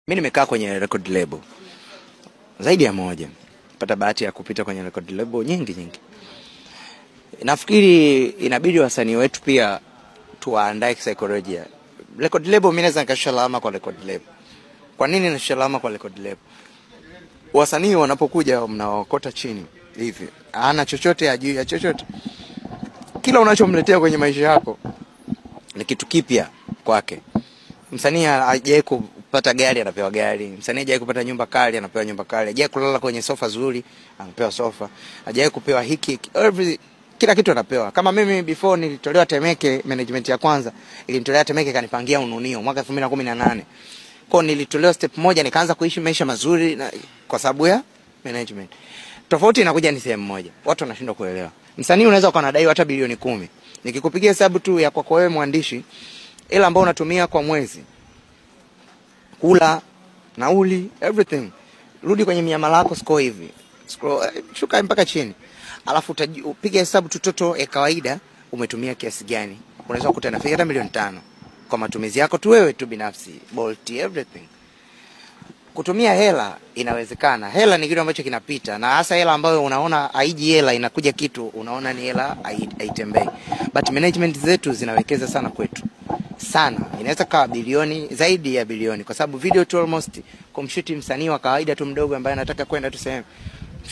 Mimi nimekaa kwenye record label zaidi ya moja, pata bahati ya kupita kwenye record label nyingi nyingi. Nafikiri inabidi wasanii wetu pia tuwaandae kisaikolojia. Record label, mimi naweza nikashusha lawama kwa record label. Kwa nini nashusha lawama kwa record label? Wasanii wanapokuja mnawaokota chini hivi, hana chochote, ajui ya chochote. Kila unachomletea kwenye maisha yako ni kitu kipya kwake. Msanii hajawahi kupata gari, anapewa gari. Msanii hajawahi kupata nyumba kali, anapewa nyumba kali. Hajawahi kulala kwenye sofa zuri, anapewa sofa. Hajawahi kupewa hiki, kila kitu anapewa. Kama mimi before nilitolewa Temeke, management ya kwanza ilinitolea Temeke, kanipangia Ununio mwaka 2018. Kwa nilitolewa step moja nikaanza kuishi maisha mazuri na, kwa sababu ya management. Tofauti inakuja ni sehemu moja, watu wanashindwa kuelewa. Msanii unaweza ukawa unadaiwa hata bilioni 10. Nikikupigia hesabu tu ya kwako wewe mwandishi, ila ambao unatumia kwa mwezi, kula, nauli, everything. Rudi kwenye miamala yako, score hivi. Scroll, shuka mpaka chini. Alafu upige hesabu tu toto ya kawaida umetumia kiasi gani. Unaweza kukuta inafika hata milioni 5 kwa matumizi yako tu wewe tu binafsi, Bolt, everything. Kutumia hela inawezekana. Hela ni kitu ambacho kinapita, na hasa hela ambayo unaona haiji, hela inakuja kitu unaona ni hela haitembei. But management zetu zinawekeza sana kwetu. Sana. Inaweza kawa bilioni, zaidi ya bilioni, kwa sababu video tu almost kumshuti msanii wa kawaida tu mdogo ambaye anataka kwenda tu sehemu,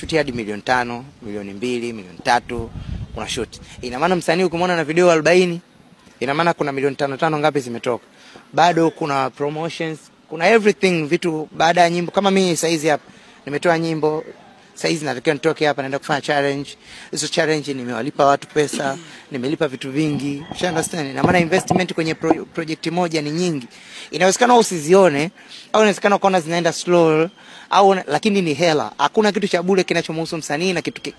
shoot hadi milioni 5, milioni 2, milioni 3 una shoot. Ina maana msanii ukimwona na video 40, ina maana kuna milioni 5 ngapi zimetoka. Bado kuna promotions, kuna everything vitu baada ya nyimbo. Kama mimi saizi hapa nimetoa nyimbo, saizi natakiwa nitoke hapa naenda kufanya challenge. Hizo challenge nimewalipa watu pesa, nimelipa vitu vingi. You understand? Ina maana investment kwenye project moja ni nyingi. Inawezekana usizione au inawezekana ukaona zinaenda slow au, lakini ni hela. Hakuna kitu cha bure kinachomhusu msanii, na kitu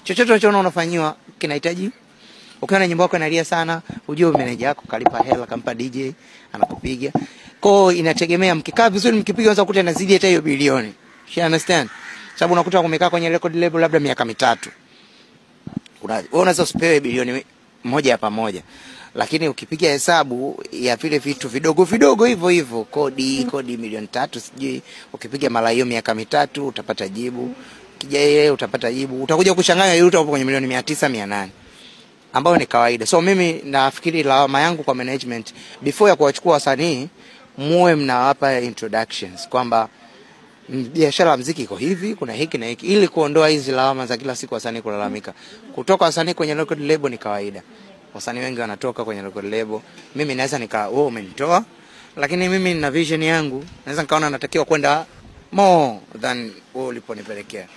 chochote unachoona unafanyiwa kinahitaji. Ukiona nyimbo yako inalia sana, ujue manager yako kalipa hela, kampa DJ anakupiga. Kwa inategemea, mkikaa vizuri mkipiga unaweza kukuta inazidi hata hiyo bilioni. You understand? Sababu unakuta umekaa kwenye record label labda miaka 3. Wewe unaweza usipewe bilioni moja ya pamoja. Lakini ukipiga hesabu ya vile vitu vidogo vidogo hivyo hivyo, kodi milioni 3 sijui, ukipiga mara hiyo miaka 3 utapata jibu. Kija yeye utapata jibu. Utakuja kuchanganya yule utakuwa kwenye milioni 900, 800. Ambayo ni kawaida. So mimi nafikiri lawama yangu kwa management, before ya kuwachukua wasanii, muwe mnawapa introductions kwamba biashara ya muziki iko hivi, kuna hiki na hiki, ili kuondoa hizi lawama za kila siku wasanii kulalamika. Kutoka wasanii kwenye record label ni kawaida. Wasanii wengi wanatoka kwenye record label. Mimi naweza nika, wewe umenitoa, lakini mimi nina vision yangu, naweza nikaona natakiwa kwenda more than wewe uliponipelekea.